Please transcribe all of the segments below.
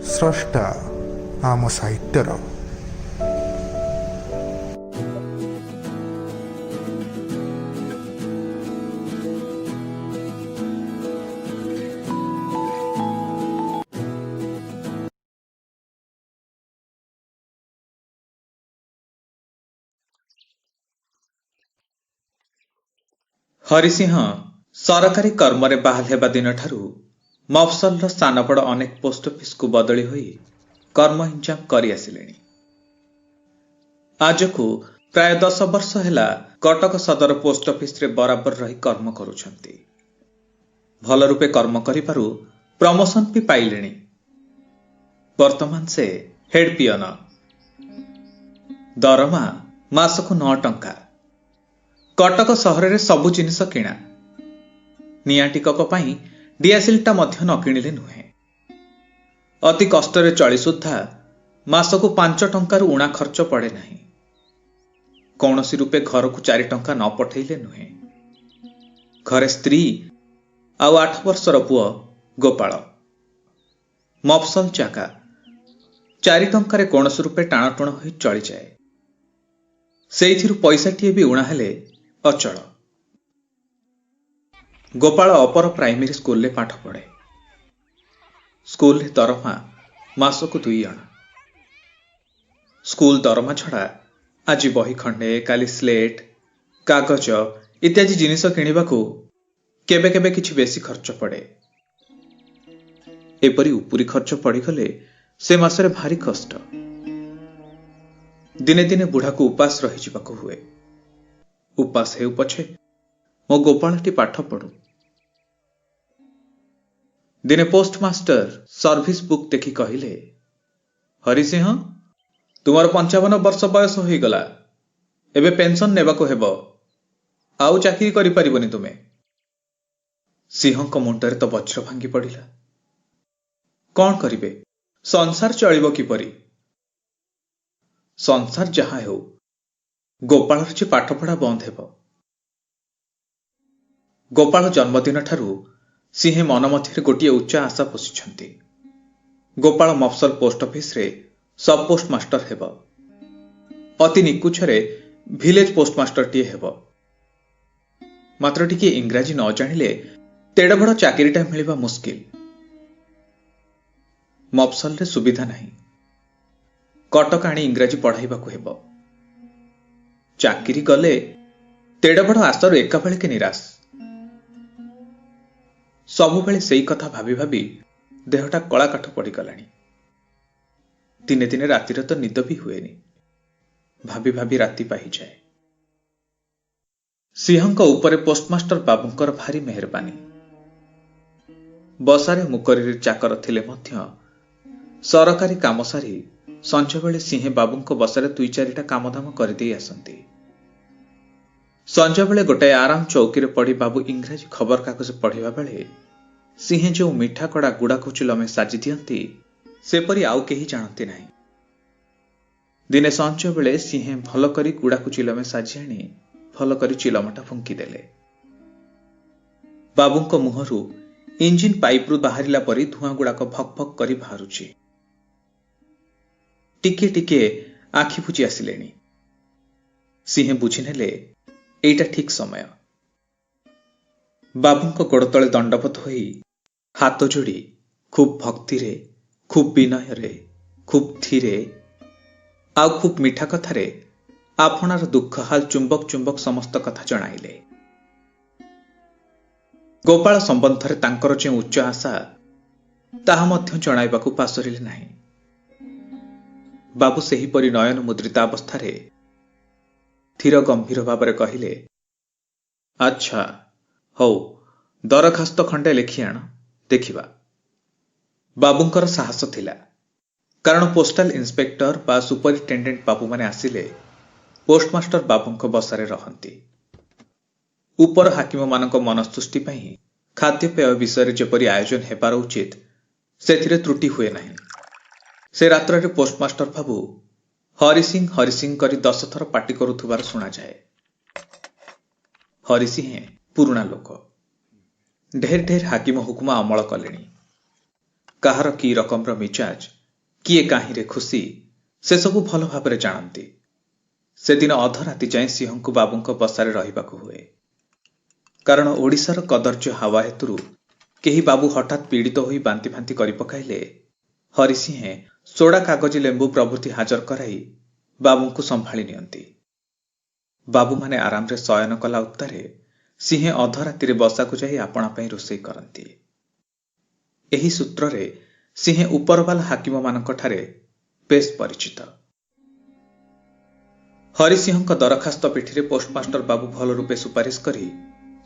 ସ୍ରଷ୍ଟା ଆମ ସାହିତ୍ୟର। ହରିସିଂହ ସରକାରୀ କର୍ମରେ ବାହାଲ ହେବା ଦିନଠାରୁ ମଫସଲର ସାନ ବଡ଼ ଅନେକ ପୋଷ୍ଟ ଅଫିସକୁ ବଦଳି ହୋଇ କର୍ମ ଇଞ୍ଜାମ କରି ଆସିଲେଣି। ଆଜକୁ ପ୍ରାୟ 10 ବର୍ଷ ହେଲା କଟକ ସଦର ପୋଷ୍ଟ ଅଫିସରେ ବରାବର ରହି କର୍ମ କରୁଛନ୍ତି। ଭଲ ରୂପେ କର୍ମ କରିବାରୁ ପ୍ରମୋସନ ବି ପାଇଲେଣି। ବର୍ତ୍ତମାନ ସେ ହେଡ୍ ପିଅନ। ଦରମା ମାସକୁ 9 ଟଙ୍କା। କଟକ ସହରରେ ସବୁ ଜିନିଷ କିଣା। ନିଆଁ ଟିକକ ପାଇଁ ଡିଆସିଲଟା ମଧ୍ୟ ନ କିଣିଲେ ନୁହେଁ। ଅତି କଷ୍ଟରେ ଚଳି ସୁଦ୍ଧା ମାସକୁ 5 ଟଙ୍କାରୁ ଉଣା ଖର୍ଚ୍ଚ ପଡ଼େ ନାହିଁ। କୌଣସି ରୂପେ ଘରକୁ 4 ଟଙ୍କା ନ ପଠେଇଲେ ନୁହେଁ। ଘରେ ସ୍ତ୍ରୀ ଆଉ 8 ବର୍ଷର ପୁଅ ଗୋପାଳ। ମଫସଲ ଜାଗା, 4 ଟଙ୍କାରେ କୌଣସି ରୂପେ ଟାଣଟୁଣ ହୋଇ ଚଳିଯାଏ। ସେଇଥିରୁ ପଇସାଟିଏ ବି ଉଣା ହେଲେ ଅଚଳ। ଗୋପାଳ ଅପର ପ୍ରାଇମେରୀ ସ୍କୁଲରେ ପାଠ ପଢ଼େ। ସ୍କୁଲରେ ଦରମା ମାସକୁ 2 ଅଣା। ସ୍କୁଲ ଦରମା ଛଡ଼ା ଆଜି ବହି ଖଣ୍ଡେ, କାଲି ସ୍ଲେଟ୍, କାଗଜ ଇତ୍ୟାଦି ଜିନିଷ କିଣିବାକୁ କେବେ କେବେ କିଛି ବେଶୀ ଖର୍ଚ୍ଚ ପଡ଼େ। ଏପରି ଉପୁରି ଖର୍ଚ୍ଚ ପଡ଼ିଗଲେ ସେ ମାସରେ ଭାରି କଷ୍ଟ। ଦିନେ ଦିନେ ବୁଢ଼ାକୁ ଉପାସ ରହିଯିବାକୁ ହୁଏ। ଉପାସ ହେଉ ପଛେ ମୋ ଗୋପାଳଟି ପାଠ ପଢ଼ୁ। ଦିନେ ପୋଷ୍ଟମାଷ୍ଟର ସର୍ଭିସ ବୁକ୍ ଦେଖି କହିଲେ, ହରିସିଂହ, ତୁମର 55 ବର୍ଷ ବୟସ ହୋଇଗଲା। ଏବେ ପେନସନ ନେବାକୁ ହେବ। ଆଉ ଚାକିରି କରିପାରିବନି ତୁମେ। ସିଂହଙ୍କ ମୁଣ୍ଡରେ ତ ବଜ୍ର ଭାଙ୍ଗି ପଡ଼ିଲା। କଣ କରିବେ? ସଂସାର ଚଳିବ କିପରି? ସଂସାର ଯାହା ହେଉ, ଗୋପାଳର ଯେ ପାଠପଢ଼ା ବନ୍ଦ ହେବ। ଗୋପାଳ ଜନ୍ମଦିନଠାରୁ ସିଂହେ ମନ ମଧ୍ୟରେ ଗୋଟିଏ ଉଚ୍ଚ ଆଶା ପୋଷିଛନ୍ତି। ଗୋପାଳ ମଫସଲ ପୋଷ୍ଟ ଅଫିସରେ ସବ୍ ପୋଷ୍ଟମାଷ୍ଟର ହେବ। ଅତି ନିକୁଛରେ ଭିଲେଜ ପୋଷ୍ଟମାଷ୍ଟରଟିଏ ହେବ। ମାତ୍ର ଟିକିଏ ଇଂରାଜୀ ନ ଜାଣିଲେ ତେଡ଼େ ବଡ଼ ଚାକିରିଟା ମିଳିବା ମୁସ୍କିଲ। ମଫସଲରେ ସୁବିଧା ନାହିଁ। କଟକ ଆଣି ଇଂରାଜୀ ପଢ଼ାଇବାକୁ ହେବ। ଚାକିରି ଗଲେ ତେଡ଼େ ବଡ଼ ଆଶାରୁ ଏକାବେଳେକେ ନିରାଶ। ସବୁବେଳେ ସେଇ କଥା ଭାବି ଭାବି ଦେହଟା କଳାକାଠ ପଡ଼ିଗଲାଣି। ଦିନେ ଦିନେ ରାତିରେ ତ ନିଦ ବି ହୁଏନି। ଭାବି ଭାବି ରାତି ପାହିଯାଏ। ସିଂହଙ୍କ ଉପରେ ପୋଷ୍ଟମାଷ୍ଟର ବାବୁଙ୍କର ଭାରି ମେହରବାନୀ। ବସାରେ ମୁକରିରେ ଚାକର ଥିଲେ ମଧ୍ୟ ସରକାରୀ କାମ ସାରି ସଞ୍ଜବେଳେ ସିଂହେ ବାବୁଙ୍କ ବସାରେ 2-4ଟା କାମଦାମ କରିଦେଇ ଆସନ୍ତି। ସଞ୍ଜବେଳେ ଗୋଟାଏ ଆରାମ ଚୌକିରେ ପଡ଼ି ବାବୁ ଇଂରାଜୀ ଖବରକାଗଜ ପଢ଼ିବା ବେଳେ ସିଂହେ ଯେଉଁ ମିଠା କଡ଼ା ଗୁଡ଼ାଖୁ ଚିଲମେ ସାଜି ଦିଅନ୍ତି, ସେପରି ଆଉ କେହି ଜାଣନ୍ତି ନାହିଁ। ଦିନେ ସଞ୍ଜବେଳେ ସିଂହେ ଭଲ କରି ଗୁଡ଼ାଖୁ ଚିଲମେ ସାଜି ଆଣି ଭଲ କରି ଚିଲମଟା ଫୁଙ୍କିଦେଲେ। ବାବୁଙ୍କ ମୁହଁରୁ ଇଞ୍ଜିନ୍ ପାଇପ୍ରୁ ବାହାରିଲା ପରି ଧୂଆଁ ଗୁଡ଼ାକ ଭକ୍ ଭକ୍ କରି ବାହାରୁଛି। ଟିକେ ଟିକେ ଆଖି ବୁଜି ଆସିଲେଣି। ସିଂହେ ବୁଝିନେଲେ ଏଇଟା ଠିକ୍ ସମୟ। ବାବୁଙ୍କ ଗୋଡ଼ ତଳେ ଦଣ୍ଡବତ ହୋଇ ହାତ ଯୋଡ଼ି ଖୁବ୍ ଭକ୍ତିରେ, ଖୁବ୍ ବିନୟରେ, ଖୁବ୍ ଧୀରେ ଆଉ ଖୁବ୍ ମିଠା କଥାରେ ଆପଣାର ଦୁଃଖ ହାଲ ଚୁମ୍ବକ ଚୁମ୍ବକ ସମସ୍ତ କଥା ଜଣାଇଲେ। ଗୋପାଳ ସମ୍ବନ୍ଧରେ ତାଙ୍କର ଯେଉଁ ଉଚ୍ଚ ଆଶା, ତାହା ମଧ୍ୟ ଜଣାଇବାକୁ ପାସୋରିଲେ ନାହିଁ। ବାବୁ ସେହିପରି ନୟନ ମୁଦ୍ରିତ ଅବସ୍ଥାରେ ଧୀର ଗମ୍ଭୀର ଭାବରେ କହିଲେ, ଆଚ୍ଛା ହଉ, ଦରଖାସ୍ତ ଖଣ୍ଡେ ଲେଖି ଆଣ, ଦେଖିବା। ବାବୁଙ୍କର ସାହସ ଥିଲା, କାରଣ ପୋଷ୍ଟାଲ ଇନ୍ସପେକ୍ଟର ବା ସୁପରିଟେଣ୍ଡେଣ୍ଟ ବାବୁମାନେ ଆସିଲେ ପୋଷ୍ଟମାଷ୍ଟର ବାବୁଙ୍କ ବସାରେ ରହନ୍ତି। ଉପର ହାକିମମାନଙ୍କ ମନସ୍ତୁଷ୍ଟି ପାଇଁ ଖାଦ୍ୟପେୟ ବିଷୟରେ ଯେପରି ଆୟୋଜନ ହେବାର ଉଚିତ, ସେଥିରେ ତ୍ରୁଟି ହୁଏ ନାହିଁ। ସେ ରାତ୍ରରେ ପୋଷ୍ଟମାଷ୍ଟର ବାବୁ ହରିସିଂ ହରିସିଂ କରି 10 ଥର ପାଟି କରୁଥିବାର ଶୁଣାଯାଏ। ହରିସିଂହେ ପୁରୁଣା ଲୋକ, ଢେର ଢେର ହାକିମ ହୁକୁମା ଅମଳ କଲେଣି। କାହାର କି ରକମର ମିଜାଜ, କିଏ କାହିଁରେ ଖୁସି, ସେସବୁ ଭଲ ଭାବରେ ଜାଣନ୍ତି। ସେଦିନ ଅଧରାତି ଯାଏଁ ସିଂହଙ୍କୁ ବାବୁଙ୍କ ବସାରେ ରହିବାକୁ ହୁଏ। କାରଣ ଓଡ଼ିଶାର କଦର୍ଯ୍ୟ ହାୱା ହେତୁରୁ କେହି ବାବୁ ହଠାତ୍ ପୀଡ଼ିତ ହୋଇ ବାନ୍ତି ଫାନ୍ତି କରି ପକାଇଲେ ହରିସିଂହେ ସୋଡ଼ା, କାଗଜି ଲେମ୍ବୁ ପ୍ରଭୃତି ହାଜର କରାଇ ବାବୁଙ୍କୁ ସମ୍ଭାଳି ନିଅନ୍ତି। ବାବୁମାନେ ଆରାମରେ ଶୟନ କଲା ଉତ୍ତାରେ ସିଂହେ ଅଧରାତିରେ ବସାକୁ ଯାଇ ଆପଣା ପାଇଁ ରୋଷେଇ କରନ୍ତି। ଏହି ସୂତ୍ରରେ ସିଂହେ ଉପରବାଲା ହାକିମମାନଙ୍କଠାରେ ବେଶ୍ ପରିଚିତ। ହରିସିଂହଙ୍କ ଦରଖାସ୍ତ ପିଠିରେ ପୋଷ୍ଟମାଷ୍ଟର ବାବୁ ଭଲ ରୂପେ ସୁପାରିଶ କରି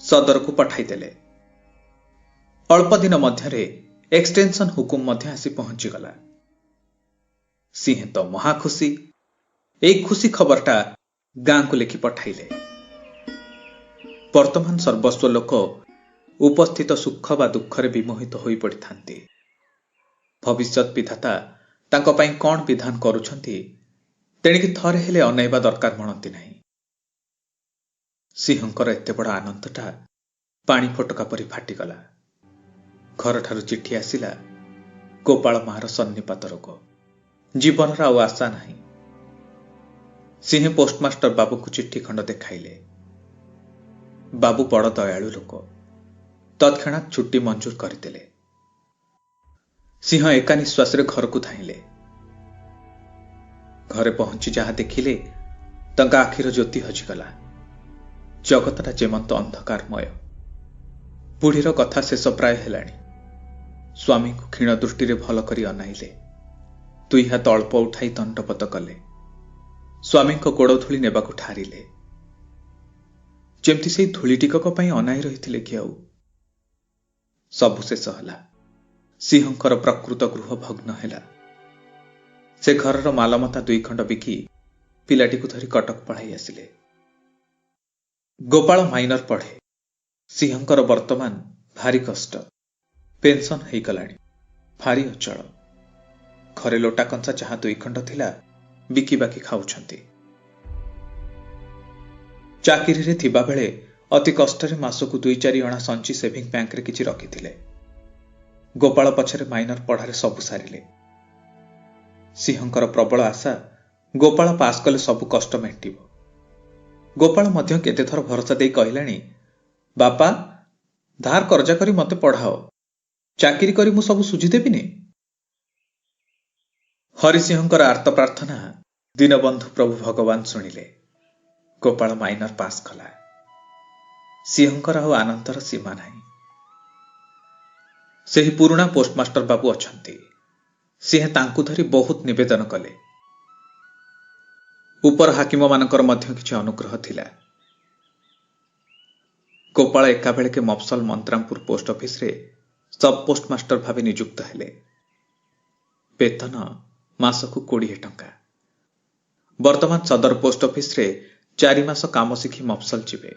ସଦରକୁ ପଠାଇଦେଲେ। ଅଳ୍ପ ଦିନ ମଧ୍ୟରେ ଏକ୍ସଟେନସନ ହୁକୁମ ମଧ୍ୟ ଆସି ପହଞ୍ଚିଗଲା। ସିଂହେ ତ ମହା ଖୁସି। ଏଇ ଖୁସି ଖବରଟା ଗାଁକୁ ଲେଖି ପଠାଇଲେ। ବର୍ତ୍ତମାନ ସର୍ବସ୍ୱ ଲୋକ ଉପସ୍ଥିତ ସୁଖ ବା ଦୁଃଖରେ ବିମୋହିତ ହୋଇ ପଡ଼ିଥାନ୍ତି। ଭବିଷ୍ୟତ ବିଧାତା ତାଙ୍କ ପାଇଁ କ'ଣ ବିଧାନ କରୁଛନ୍ତି ତେଣିକି ଥରେ ହେଲେ ଅନାଇବା ଦରକାର ମଣନ୍ତି ନାହିଁ। ସିଂହଙ୍କର ଏତେ ବଡ଼ ଆନନ୍ଦଟା ପାଣି ଫୋଟକା ପରି ଫାଟିଗଲା। ଘରଠାରୁ ଚିଠି ଆସିଲା, ଗୋପାଳ ମାର ସନ୍ନିପାତ ରୋଗ, ଜୀବନର ଆଉ ଆଶା ନାହିଁ। ସିଂହେ ପୋଷ୍ଟମାଷ୍ଟର ବାବୁଙ୍କୁ ଚିଠି ଖଣ୍ଡ ଦେଖାଇଲେ। ବାବୁ ବଡ଼ ଦୟାଳୁ ଲୋକ, ତତ୍କ୍ଷଣାତ୍ ଛୁଟି ମଞ୍ଜୁର କରିଦେଲେ। ସିଂହ ଏକା ନିଶ୍ୱାସରେ ଘରକୁ ଧାଇଁଲେ। ଘରେ ପହଞ୍ଚି ଯାହା ଦେଖିଲେ ତାଙ୍କ ଆଖିର ଜ୍ୟୋତି ହଜିଗଲା। ଜଗତଟା ଯେମନ୍ତ ଅନ୍ଧକାରମୟ। ବୁଢ଼ୀର କଥା ଶେଷ ପ୍ରାୟ ହେଲାଣି। ସ୍ୱାମୀଙ୍କୁ କ୍ଷୀଣ ଦୃଷ୍ଟିରେ ଭଲ କରି ଅନାଇଲେ। ଦୁଇ ହାତ ଅଳ୍ପ ଉଠାଇ ଦଣ୍ଡବତ କଲେ। ସ୍ୱାମୀଙ୍କ ଗୋଡ଼ ଧୂଳି ନେବାକୁ ଠାରିଲେ। ଯେମିତି ସେଇ ଧୂଳି ଟିକକ ପାଇଁ ଅନାଇ ରହିଥିଲେ କି ଆଉ। ସବୁ ଶେଷ ହେଲା। ସିଂହଙ୍କର ପ୍ରକୃତ ଗୃହ ଭଗ୍ନ ହେଲା। ସେ ଘରର ମାଲମତା ଦୁଇ ଖଣ୍ଡ ବିକି ପିଲାଟିକୁ ଧରି କଟକ ପଳାଇ ଆସିଲେ। ଗୋପାଳ ମାଇନର ପଢ଼େ। ସିଂହଙ୍କର ବର୍ତ୍ତମାନ ଭାରି କଷ୍ଟ। ପେନସନ ହେଇଗଲାଣି, ଭାରି ଅଚଳ। ଘରେ ଲୋଟା କଂସା ଯାହା ଦୁଇ ଖଣ୍ଡ ଥିଲା ବିକିବାକି ଖାଉଛନ୍ତି। ଚାକିରିରେ ଥିବାବେଳେ ଅତି କଷ୍ଟରେ ମାସକୁ 2-4 ଅଣା ସଞ୍ଚି ସେଭିଂ ବ୍ୟାଙ୍କରେ କିଛି ରଖିଥିଲେ। ଗୋପାଳ ପଛରେ ମାଇନର ପଢ଼ାରେ ସବୁ ସାରିଲେ। ସିଂହଙ୍କର ପ୍ରବଳ ଆଶା ଗୋପାଳ ପାସ୍ କଲେ ସବୁ କଷ୍ଟ ମେଣ୍ଟିବ। ଗୋପାଳ ମଧ୍ୟ କେତେଥର ଭରସା ଦେଇ କହିଲାଣି, ବାପା ଧାର କରଜା କରି ମୋତେ ପଢ଼ାଅ, ଚାକିରି କରି ମୁଁ ସବୁ ସୁଝିଦେବିନି। ହରିସିଂହଙ୍କର ଆର୍ତ୍ତ ପ୍ରାର୍ଥନା ଦୀନବନ୍ଧୁ ପ୍ରଭୁ ଭଗବାନ ଶୁଣିଲେ। ଗୋପାଳ ମାଇନର ପାସ୍ କଲା। ସିଂହଙ୍କର ଆଉ ଆନନ୍ଦର ସୀମା ନାହିଁ। ସେହି ପୁରୁଣା ପୋଷ୍ଟମାଷ୍ଟର ବାବୁ ଅଛନ୍ତି। ସିଂହେ ତାଙ୍କୁ ଧରି ବହୁତ ନିବେଦନ କଲେ। ଉପର ହାକିମମାନଙ୍କର ମଧ୍ୟ କିଛି ଅନୁଗ୍ରହ ଥିଲା। ଗୋପାଳ ଏକାବେଳେକେ ମଫସଲ ମନ୍ତ୍ରାମପୁର ପୋଷ୍ଟ ଅଫିସରେ ସବ୍ ପୋଷ୍ଟମାଷ୍ଟର ଭାବେ ନିଯୁକ୍ତ ହେଲେ। ବେତନ ମାସକୁ 20 ଟଙ୍କା। ବର୍ତ୍ତମାନ ସଦର ପୋଷ୍ଟ ଅଫିସରେ 4 ମାସ କାମ ଶିଖି ମଫସଲ ଯିବେ।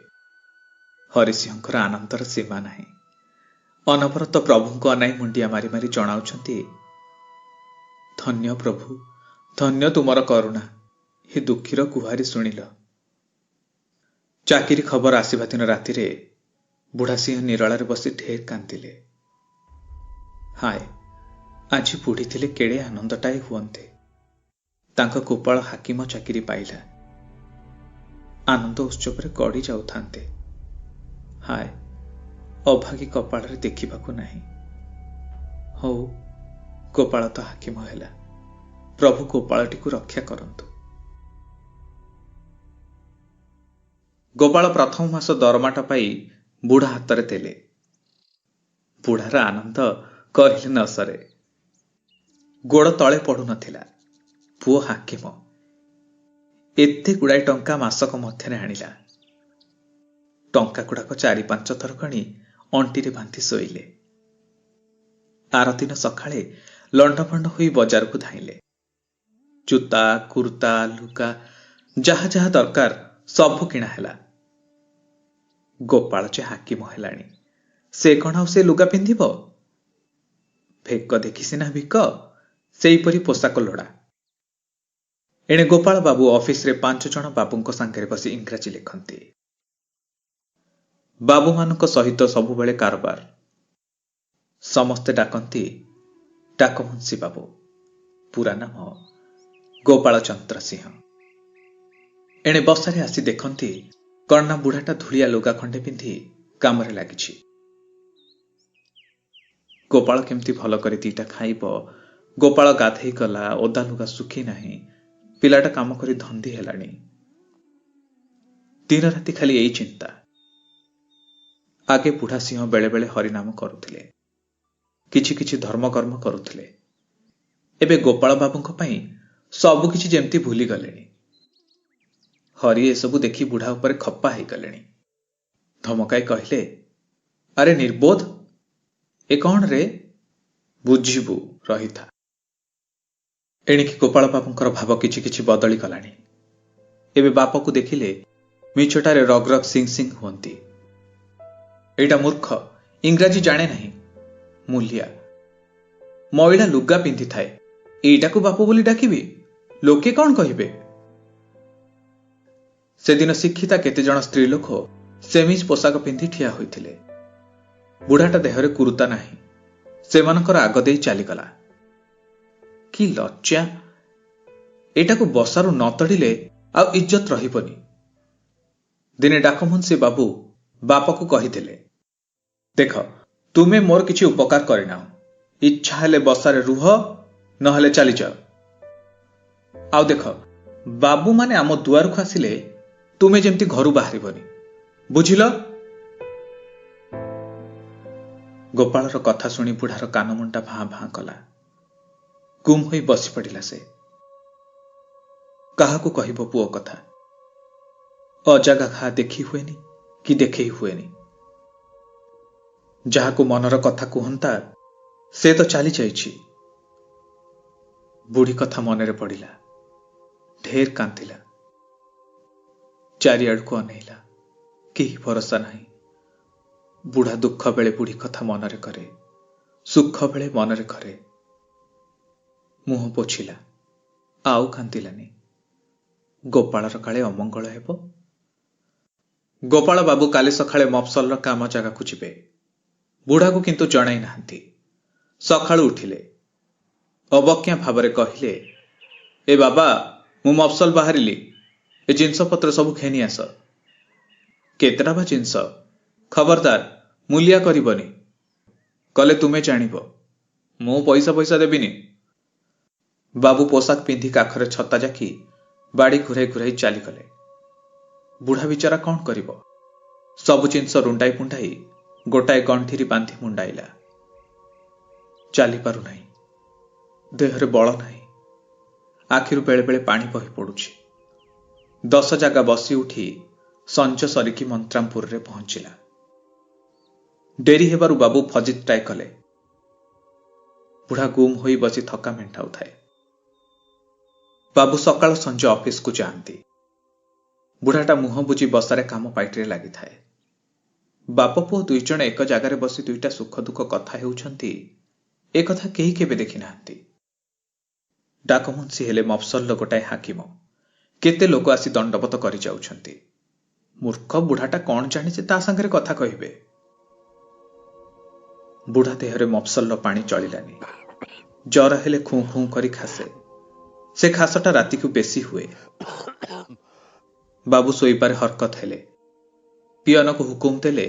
ହରିସିଂହଙ୍କର ଆନନ୍ଦର ସୀମା ନାହିଁ। ଅନବରତ ପ୍ରଭୁଙ୍କୁ ଅନାଇ ମୁଣ୍ଡିଆ ମାରି ମାରି ଜଣାଉଛନ୍ତି, ଧନ୍ୟ ପ୍ରଭୁ, ଧନ୍ୟ ତୁମର କରୁଣା, ହେ ଦୁଃଖୀର ଗୁହାରି ଶୁଣିଲ। ଚାକିରି ଖବର ଆସିବା ଦିନ ରାତିରେ ବୁଢ଼ା ସିଂହ ନିରଳାରେ ବସି ଢେର କାନ୍ଦିଲେ। ହାୟ, ଆଜି ବୁଢ଼ୀ ଥିଲେ କେଡ଼େ ଆନନ୍ଦଟାଏ ହୁଅନ୍ତେ। ତାଙ୍କ ଗୋପାଳ ହାକିମ ଚାକିରି ପାଇଲା, ଆନନ୍ଦ ଉତ୍ସବରେ ଗଡ଼ି ଯାଉଥାନ୍ତେ। ହାୟ, ଅଭାଗୀ କପାଳରେ ଦେଖିବାକୁ ନାହିଁ। ହଉ, ଗୋପାଳ ତ ହାକିମ ହେଲା, ପ୍ରଭୁ ଗୋପାଳଟିକୁ ରକ୍ଷା କରନ୍ତୁ। ଗୋପାଳ ପ୍ରଥମ ମାସ ଦରମାଟା ପାଇ ବୁଢ଼ା ହାତରେ ଦେଲେ। ବୁଢ଼ାର ଆନନ୍ଦ କହିଲେ ନ ସରେ। ଗୋଡ଼ ତଳେ ପଡୁନଥିଲା। ପୁଅ ହାକିମ ଏତେ ଗୁଡ଼ାଏ ଟଙ୍କା ମାସକ ମଧ୍ୟରେ ଆଣିଲା। ଟଙ୍କା ଗୁଡ଼ାକ 4-5 ଥର ଗଣି ଅଣ୍ଟିରେ ବାନ୍ଧି ଶୋଇଲେ। ଆରଦିନ ସକାଳେ ଲଣ୍ଡଭଣ୍ଡ ହୋଇ ବଜାରକୁ ଧାଇଁଲେ। ଜୁତା, କୁର୍ତ୍ତା, ଲୁଗା ଯାହା ଯାହା ଦରକାର ସବୁ କିଣା ହେଲା। ଗୋପାଳ ଯେ ହାକିମ ହେଲାଣି, ସେ କଣ ଆଉ ସେ ଲୁଗା ପିନ୍ଧିବ? ଭେକ ଦେଖି ସିନା ଭିକ, ସେଇପରି ପୋଷାକ ଲୋଡ଼ା। ଏଣେ ଗୋପାଳ ବାବୁ ଅଫିସରେ 5 ଜଣ ବାବୁଙ୍କ ସାଙ୍ଗରେ ବସି ଇଂରାଜୀ ଲେଖନ୍ତି। ବାବୁମାନଙ୍କ ସହିତ ସବୁବେଳେ କାରବାର। ସମସ୍ତେ ଡାକନ୍ତି ଡାକମୁନ୍ସି ବାବୁ, ପୁରା ନାମ ଗୋପାଳ ଚନ୍ଦ୍ର ସିଂହ। ଏଣେ ବସାରେ ଆସି ଦେଖନ୍ତି କଣ ନା ବୁଢ଼ାଟା ଧୂଳିଆ ଲୁଗା ଖଣ୍ଡେ ପିନ୍ଧି କାମରେ ଲାଗିଛି। ଗୋପାଳ କେମିତି ଭଲ କରି ଦିଟା ଖାଇବ। ଗୋପାଳ ଗାଧେଇ ଗଲା, ଓଦା ଲୁଗା ଶୁଖି ନାହିଁ, ପିଲାଟା କାମ କରି ଧନ୍ଦି ହେଲାଣି। ଦିନ ରାତି ଖାଲି ଏଇ ଚିନ୍ତା। ଆଗେ ବୁଢ଼ା ସିଂହ ବେଳେବେଳେ ହରିନାମ କରୁଥିଲେ, କିଛି କିଛି ଧର୍ମକର୍ମ କରୁଥିଲେ। ଏବେ ଗୋପାଳ ବାବୁଙ୍କ ପାଇଁ ସବୁକିଛି ଯେମିତି ଭୁଲିଗଲେଣି। ହରି ଏସବୁ ଦେଖି ବୁଢ଼ା ଉପରେ ଖପ୍ପା ହେଇଗଲେଣି। ଧମକାଇ କହିଲେ, ଆରେ ନିର୍ବୋଧ, ଏ କଣ ରେ? ବୁଝିବୁ, ରହିଥା। ଏଣିକି ଗୋପାଳ ବାବୁଙ୍କର ଭାବ କିଛି କିଛି ବଦଳି ଗଲାଣି। ଏବେ ବାପକୁ ଦେଖିଲେ ମିଛଟାରେ ରଗ ରଗ ସିଂ ସିଂ ହୁଅନ୍ତି। ଏଇଟା ମୂର୍ଖ, ଇଂରାଜୀ ଜାଣେ ନାହିଁ, ମୂଲିଆ, ମଇଳା ଲୁଗା ପିନ୍ଧିଥାଏ, ଏଇଟାକୁ ବାପ ବୋଲି ଡାକିବି, ଲୋକେ କଣ କହିବେ? ସେଦିନ ଶିକ୍ଷିତା କେତେଜଣ ସ୍ତ୍ରୀ ଲୋକ ସେମିଜ ପୋଷାକ ପିନ୍ଧି ଠିଆ ହୋଇଥିଲେ। ବୁଢ଼ାଟା ଦେହରେ କୁରୁତା ନାହିଁ, ସେମାନଙ୍କର ଆଗ ଦେଇ ଚାଲିଗଲା। କି ଲଜ୍ଜା! ଏଇଟାକୁ ବସାରୁ ନ ତଡ଼ିଲେ ଆଉ ଇଜ୍ଜତ ରହିବନି। ଦିନେ ଡାକମୁନ୍ସି ବାବୁ ବାପାକୁ କହିଥିଲେ, ଦେଖ, ତୁମେ ମୋର କିଛି ଉପକାର କରିନାହ, ଇଚ୍ଛା ହେଲେ ବସାରେ ରୁହ, ନହେଲେ ଚାଲିଯାଅ। ଆଉ ଦେଖ, ବାବୁମାନେ ଆମ ଦୁଆରକୁ ଆସିଲେ ତୁମେ ଯେମିତି ଘରୁ ବାହାରିବନି, ବୁଝିଲ? ଗୋପାଳର କଥା ଶୁଣି ବୁଢ଼ାର କାନମୁଣ୍ଡା ଭାଁ ଭାଁ କଲା। ଗୁମ୍ ହୋଇ ବସି ପଡ଼ିଲା ସେ। କାହାକୁ କହିବ ପୁଅ କଥା? ଅଜାଗା ଘା ଦେଖି ହୁଏନି କି ଦେଖେଇ ହୁଏନି। ଯାହାକୁ ମନର କଥା କୁହନ୍ତା ସେ ତ ଚାଲି ଯାଇଛି। ବୁଢ଼ୀ କଥା ମନରେ ପଡ଼ିଲା, ଢେର କାନ୍ଦିଲା। ଚାରିଆଡ଼କୁ ଅନେଇଲା, କେହି ଭରସା ନାହିଁ। ବୁଢ଼ା ଦୁଃଖ ବେଳେ ବୁଢ଼ୀ କଥା ମନରେ କରେ, ସୁଖ ବେଳେ ମନରେ କରେ। ମୁହଁ ପୋଛିଲା, ଆଉ କାନ୍ଦିଲାନି। ଗୋପାଳର କାଳେ ଅମଙ୍ଗଳ ହେବ। ଗୋପାଳ ବାବୁ କାଲି ସକାଳେ ମଫସଲର କାମ ଜାଗାକୁ ଯିବେ। ବୁଢ଼ାକୁ କିନ୍ତୁ ଜଣାଇ ନାହାନ୍ତି। ସକାଳୁ ଉଠିଲେ, ଅବଜ୍ଞା ଭାବରେ କହିଲେ, ଏ ବାବା, ମୁଁ ମଫସଲ ବାହାରିଲି, ଏ ଜିନିଷପତ୍ର ସବୁ ଘେନି ଆସ। କେତେଟା ବା ଜିନିଷ? ଖବରଦାର, ମୂଲିଆ କରିବନି, କଲେ ତୁମେ ଜାଣିବ। ମୁଁ ପଇସା ପଇସା ଦେବିନି। ବାବୁ ପୋଷାକ ପିନ୍ଧି କାଖରେ ଛତା ଜାକି ବାଡ଼ି ଘୁରାଇ ଘୁରାଇ ଚାଲିଗଲେ। ବୁଢ଼ା ବିଚାରା କଣ କରିବ? ସବୁ ଜିନିଷ ରୁଣ୍ଡାଇ ପୁଣ୍ଡାଇ ଗୋଟାଏ ଗଣ୍ଠିରି ବାନ୍ଧି ମୁଣ୍ଡାଇଲା। ଚାଲିପାରୁନାହିଁ, ଦେହରେ ବଳ ନାହିଁ, ଆଖିରୁ ବେଳେବେଳେ ପାଣି ବହି ପଡୁଛି। 10 ଜାଗା ବସି ଉଠି ସଞ୍ଜ ସରିକି ମନ୍ତ୍ରାମପୁରରେ ପହଞ୍ଚିଲା। ଡେରି ହେବାରୁ ବାବୁ ଫଜିତଟାଏ କଲେ। ବୁଢ଼ା ଗୁମ୍ ହୋଇ ବସି ଥକା ମେଣ୍ଟାଉଥାଏ। ବାବୁ ସକାଳ ସଞ୍ଜ ଅଫିସକୁ ଯାଆନ୍ତି। ବୁଢ଼ାଟା ମୁହଁ ବୁଜି ବସାରେ କାମ ପାଇଟିରେ ଲାଗିଥାଏ। ବାପ ପୁଅ ଦୁଇ ଜଣ ଏକ ଜାଗାରେ ବସି ଦୁଇଟା ସୁଖ ଦୁଃଖ କଥା ହେଉଛନ୍ତି, ଏ କଥା କେହି କେବେ ଦେଖିନାହାନ୍ତି। ଡାକମୁନ୍ସି ହେଲେ ମଫସଲର ଗୋଟାଏ ହାକିମ। କେତେ ଲୋକ ଆସି ଦଣ୍ଡବତ କରି ଯାଉଛନ୍ତି। ମୂର୍ଖ ବୁଢ଼ାଟା କଣ ଜାଣିছে ତା ସାଙ୍ଗରେ କଥା କହିବେ? ବୁଢ଼ା ଦେହରେ ମଫସଲର ପାଣି ଚଳିଲାନି। ଜର ହେଲେ ଖୁଁ ଖୁଁ କରି ଖାସେ। ସେ ଖାସଟା ରାତିକୁ ବେଶୀ ହୁଏ। ବାବୁ ଶୋଇବାରେ ହରକତ ହେଲେ। ପିଅନକୁ ହୁକୁମ ଦେଲେ,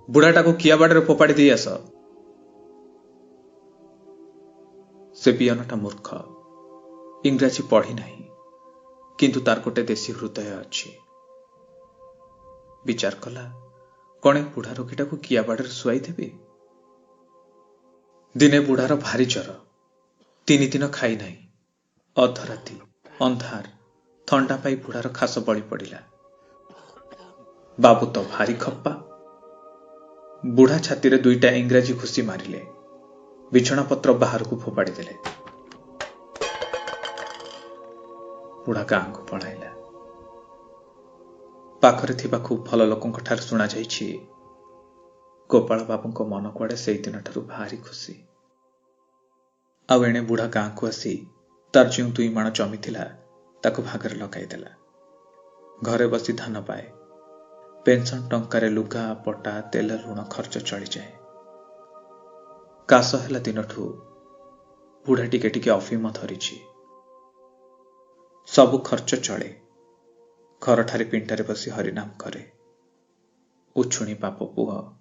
ବୁଢ଼ାଟାକୁ କିଆବାଡ଼ରେ ଫୋପାଡ଼ି ଦେଇ ଆସ। ସେ ପିଅନଟା ମୂର୍ଖ, ଇଂରାଜୀ ପଢ଼ି ନାହିଁ, କିନ୍ତୁ ତାର ଗୋଟେ ଦେଶୀ ହୃଦୟ ଅଛି। ବିଚାର କଲା, କଣ ଏ ବୁଢ଼ା ରୋଗୀଟାକୁ କିଆବାଡ଼ରେ ଶୁଆଇ ଦେବି? ଦିନେ ବୁଢ଼ାର ଭାରି ଜର, 3 ଦିନ ଖାଇ ନାହିଁ। ଅଧରାତି, ଅନ୍ଧାର, ଥଣ୍ଡା ପାଇ ବୁଢ଼ାର ଖାସ ବଳି ପଡ଼ିଲା। ବାବୁ ତ ଭାରି ଖପ୍ପା। ବୁଢ଼ା ଛାତିରେ 2ଟା ଇଂରାଜୀ ଘୁଷି ମାରିଲେ, ବିଛଣାପତ୍ର ବାହାରକୁ ଫୋପାଡ଼ି ଦେଲେ। ବୁଢ଼ା ଗାଁକୁ ପଳାଇଲା। ପାଖରେ ଥିବା ଖୁବ୍ ଭଲ ଲୋକଙ୍କ ଠାରୁ ଶୁଣାଯାଇଛି, ଗୋପାଳ ବାବୁଙ୍କ ମନ କୁଆଡ଼େ ସେଇଦିନଠାରୁ ଭାରି ଖୁସି। ଆଉ ଏଣେ ବୁଢ଼ା ଗାଁକୁ ଆସି ତାର ଯେଉଁ 2 ମାଣ ଜମି ଥିଲା ତାକୁ ଭାଗରେ ଲଗାଇଦେଲା। ଘରେ ବସି ଧାନ ପାଏ। ପେନସନ ଟଙ୍କାରେ ଲୁଗା ପଟା ତେଲ ଲୁଣ ଖର୍ଚ୍ଚ ଚଳିଯାଏ। କାଶ ହେଲା ଦିନଠୁ ବୁଢ଼ା ଟିକେ ଟିକେ ଅଫିମ ଧରିଛି। ସବୁ ଖର୍ଚ୍ଚ ଚଳେ। ଘରଠାରେ ପିଣ୍ଟାରେ ବସି ହରିନାମ କରେ। ଉଛୁଣି ବାପ ପୁଅ